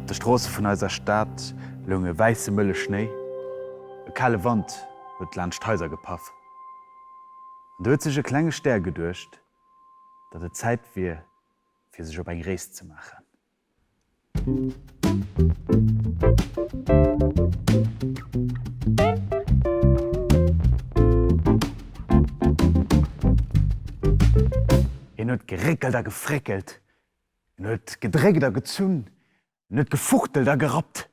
Op de Stroosse vun eiser Stad loung e wäisse mëlle Schnéi. E kale Wand huet laanscht d'Haiser gepaff. An du huet sech e klenge Stär geduecht, datt et Zäit wier, fir sech op eng Rees ze maachen. Hien huet geréckelt a gefréckelt, en huet gedréckt a gezunn, en huet gefuchtelt a gerappt,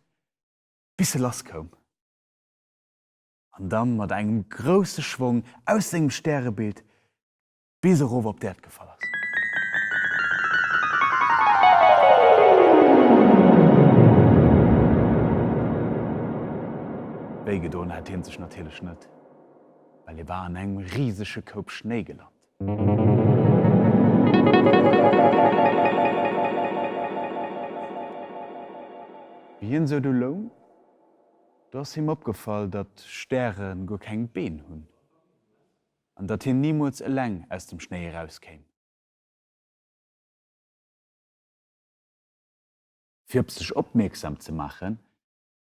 bis e lasskoum an da mat engem grousse Schwong aus sengem Stärebild bis erof op d'Äerd gefall ass. Wéi gedoen hat hien sech natierlech net, well hie war an engem risege Koup Schnéi gelant. Wéi hien esou do loung, do ass him opgefall, datt Stäre guer keng Been hunn. An datt hien nimools eleng aus dem Schnéi erauskéim. Fir op sech opmierksam ze maachen,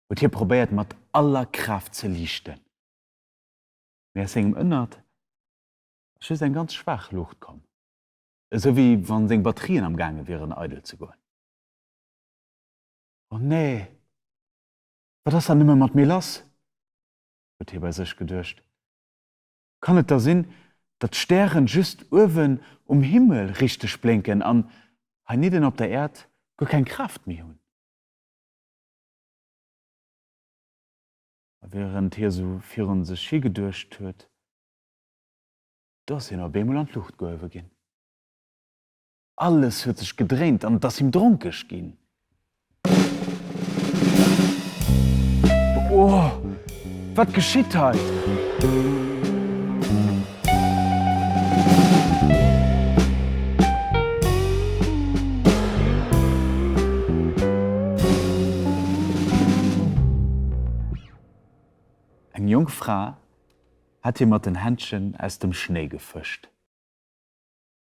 huet hie probéiert mat aller Kraaft ze liichten. Mee aus sengem Ënnert ass just eng ganz schwaach Luucht komm, esou wéi wann seng Batterien am gaange wieren eidel ze goen. Oh nee, wat ass dann nëmme mat mir lass? huet hie bei sech geduecht. Kann et da sinn, datt d'Stären just uewen um Himmel richteg blénken an heinidden op der Äerd guer keng Kraaft méi hunn? A wärend hie sou virun sech hi geduecht huet, do ass hien op eemol an d'Luucht gehuewe ginn. Alles huet sech gedréint an et ass him dronkeg ginn. Oh, wat geschitt hei? Eng jonk Fra hat hie mat den Händschen aus dem Schnéi gefëscht.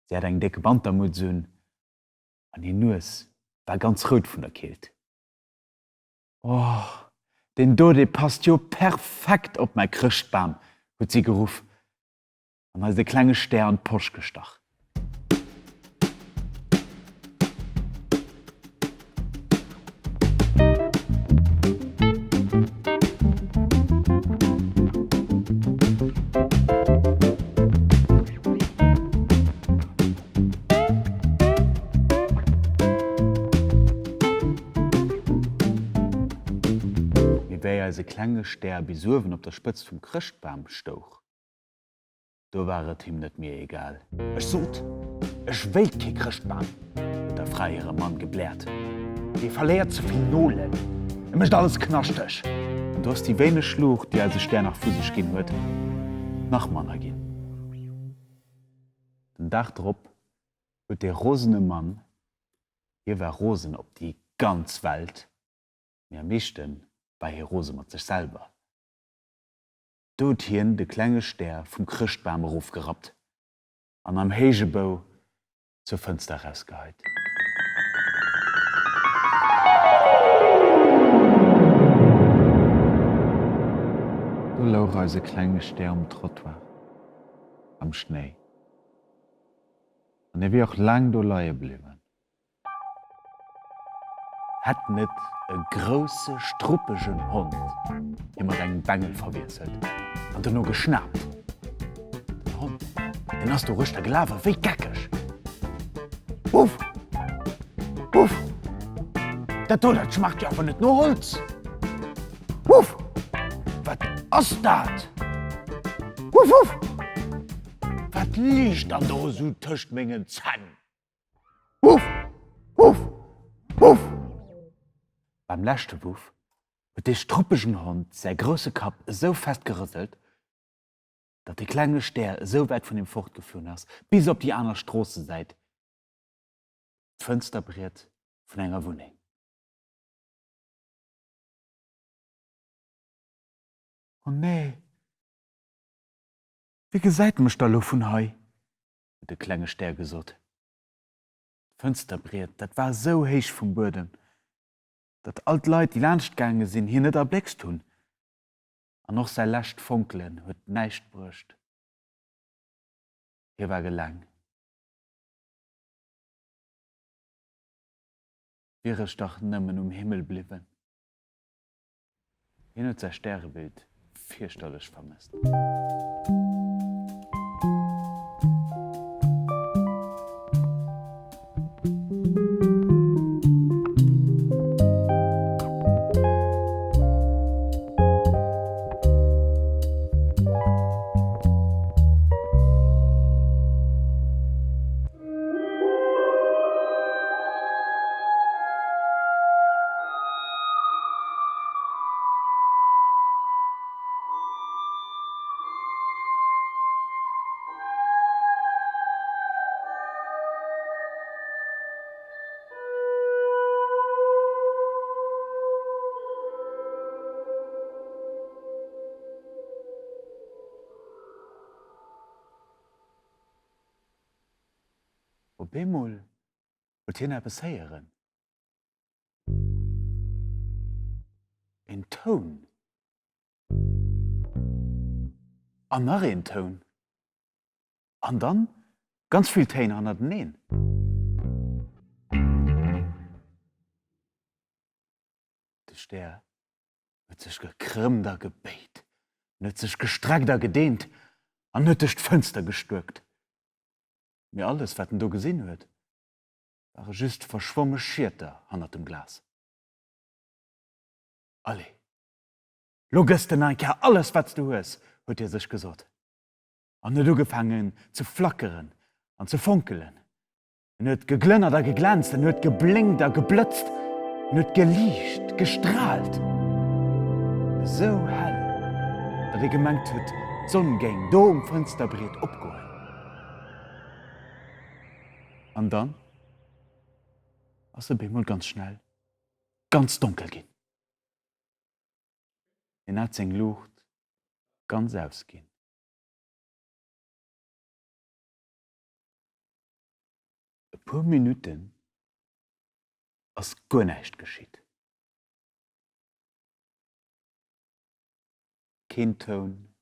Si hat eng déck Wantermutz un an hir Nues war ganz rout vun der Keelt. Oh, deen do, dee passt jo perfekt op mäi Chrëschtbam! huet si geruff an eis e klenge Stär an d'Posch gestach. Mee wéi eise klenge Stär bis uewen op der Spëtzt vum Chrëschtbam stouch, do war et him net méi egal. Ech sot, ech wéilt kee Chrëschtbam, huet der Fra hire Mann gebläert. Dee verléiert ze vill Nolen, e mécht alles knaschteg. An do ass déi wéineg Luucht, déi eise Stär nach vu sech ginn huet, nach manner ginn. Den Dag drop huet dee rosene Mann, hie war rosen op déi ganz Welt, mee am meeschte war hie rose mat sech selwer, do huet hien de klenge Stär vum Chrëschtbam erofgerappt an am héije Bou zur Fënster erausgeheit. Do louch eise klenge Stär um Trottoir am Schnéi. An hie wier och laang do leie bliwwen. Hätt net e grousse struppegen Hond hie mat engem Bengel verwiesselt an dono geschnaapt. Den Hond, deen ass doruechter gelaf a wéi geckeg. Wuff! Wuff! Dat do, dat schmaacht jo awer net no Holz! Wuff! Wat ass dat? Wuff, wuff! Wat liicht dann do esou tëscht mengen Zänn? Wuff! Wuff! Wuff! Beim leschte Wuff huet dee struppegen Hond säi grousse Kapp esou fest gerëselt, datt de klenge Stär esou wäit vun him fortgeflunn ass, bis op déi aner Stroossesäit, d'Fënsterbriet vun enger Wunneng. O nee! Wie gesäit mech da lo vun hei? huet de klenge Stär gesot. D'Fënsterbriet, dat war esou héich vum Buedem, Datt all d'Leit, déi laanscht gaange sinn, hien net erbléckst hunn. An och säi lescht Fonkelen huet näischt bruecht. Hie war geleng. Wier ech dach nëmmen um Himmel bliwwen. Hien huet säi Stärebild fierchterlech vermësst. Op eemol huet hien eppes héieren. Een Toun. An nach een Toun. An dann ganz vill Téin hannerteneen. De Stär huet sech gekrëmmt a gebéit, en huet sech gestreckt a gedeent an huet duerch d'Fënster gestuerkt. Mee alles, wat en do gesinn huet, ware just verschwomme Schieter hannert dem Glas. Allez, lo gëss de nach eng Kéier alles, wat s du hues, huet hie sech gesot an huet ugefaangen ze flackeren an ze fonkelen. En huet geglënnert a geglänzt, en huet geblénkt a geblëtzt, en huet geliicht, gestraalt, esou hell, datt ee gemengt huet, d'Sonn géing do um Fënsterbriet opgoen. An dann ass e bemol ganz schnell ganz donkel ginn. Hien hat seng Luucht ganz ausginn. E puer Minutten ass guer näischt geschitt. Keen Toun,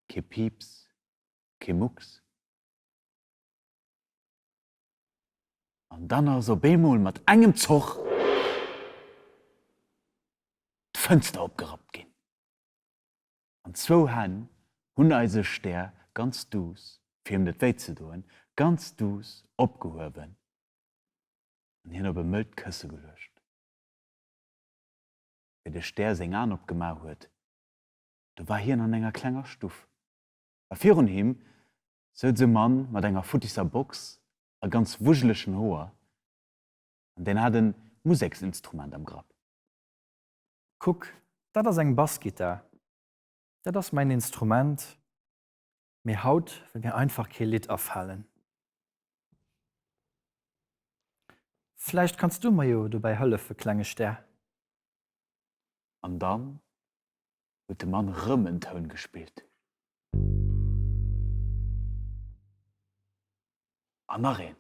kee Piips, kee Mucks. An dann ass op eemol mat engem Zoch d'Fënster opgerappt ginn. An zwou Hänn hunn eise Stär ganz duuss, fir him net wéi ze doen, ganz duuss opgehuewen an hien op e mëllt Kësse geluecht. Wéi de Stär seng Aen opgemaach huet, do war hien an enger klenger Stuff, a virun him souz e Mann mat enger futtisser Box a ganz wujelegen Hoer, an deen hat e Museksinstrument am Grapp. Kuck, dat ass eng Bassgittar. Dat ass mäin Instrument, mee haut wëll mir einfach kee Lidd afalen. Vläicht kanns du mer jo dobäi hëllefe, klenge Stär. An dann huet de Mann rëm en Toun gespillt. An nach een.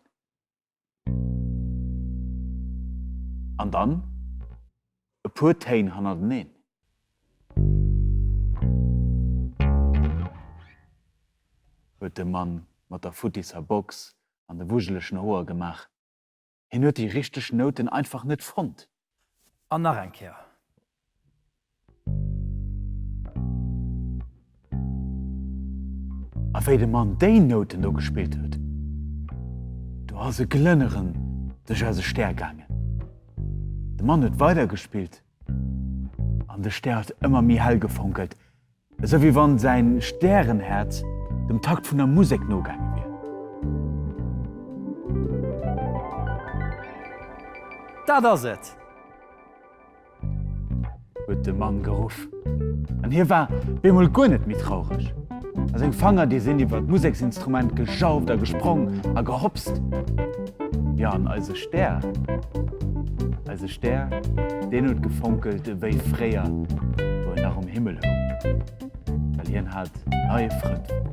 An dann e puer Téin hannerteneen. Huet de Mann mat der futtisser Box an de wujelegen Hoer gemaach. Hien huet déi richteg Nouten einfach net fonnt. An nach eng Kéier. A wéi de Mann déi Nouten do gespillt huet, do ass e Glënneren duerch eise Stär gaangen. De Mann huet weider gespillt an de Stär huet ëmmer méi hell gefonkelt, esou wéi wann säin Stärenhäerz dem Takt vun der Musek nogaange wier. Dat ass et! Huet de Mann geruff. An hie war bemol guer net méi traureg. A seng Fanger, déi sinn iwwer d'Museksinstrument gejauft a gesprong a gehopst. Jo, an eise Stär, eise Stär, deen huet gefonkelt ewéi fréier, wou en nach um Himmel houng, well hien hat en neie Frënd fonnt.